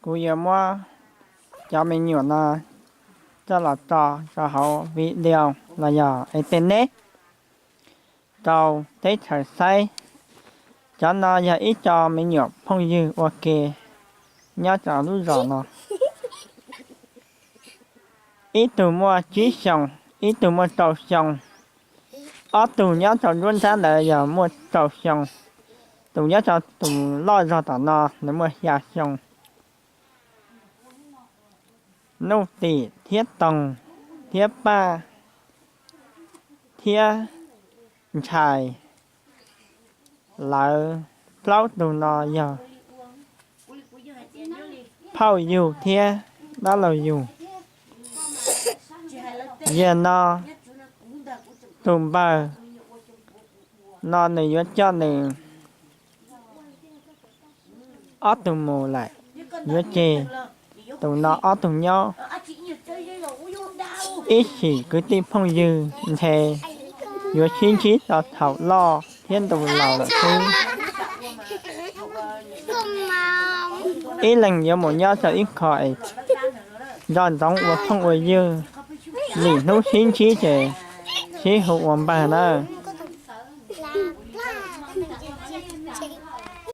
Kuv yuav muab cov me nyuam no coj los tso rau hauv video los yog internet rau teb chaws saib. Cov no yog ib co me nyuam phooj ywg ua ke nyob rau lub zos no. Ib tug muaj tsib xyoos, ib tug muaj rau xyoo. Ob tug nyob rau nruab nrab ntawd yog muaj rau xyoo. Tus nyob rau tus loj zog tom no nws muaj xya xyoo. Nuj Tim thiab Toog thiab Paj thiab Ntshai, lawv plaub tug no yog phauj yug thiab dab laug yug. Yog no tus npawg no nws yuav coj nws ob tug mus lawm, yuav tseg tus no ob tug nyob. Ib sim kwv tij phooj ywg nthe yuav sib ntsib txog thaum loj thiab ntu laus lawm xwb. Ib leeg yuav mus nyob rau ib qho es nco ntsoov ua phooj ua ywg, lim hnub sib ntsib ces sib hu ua npawg na.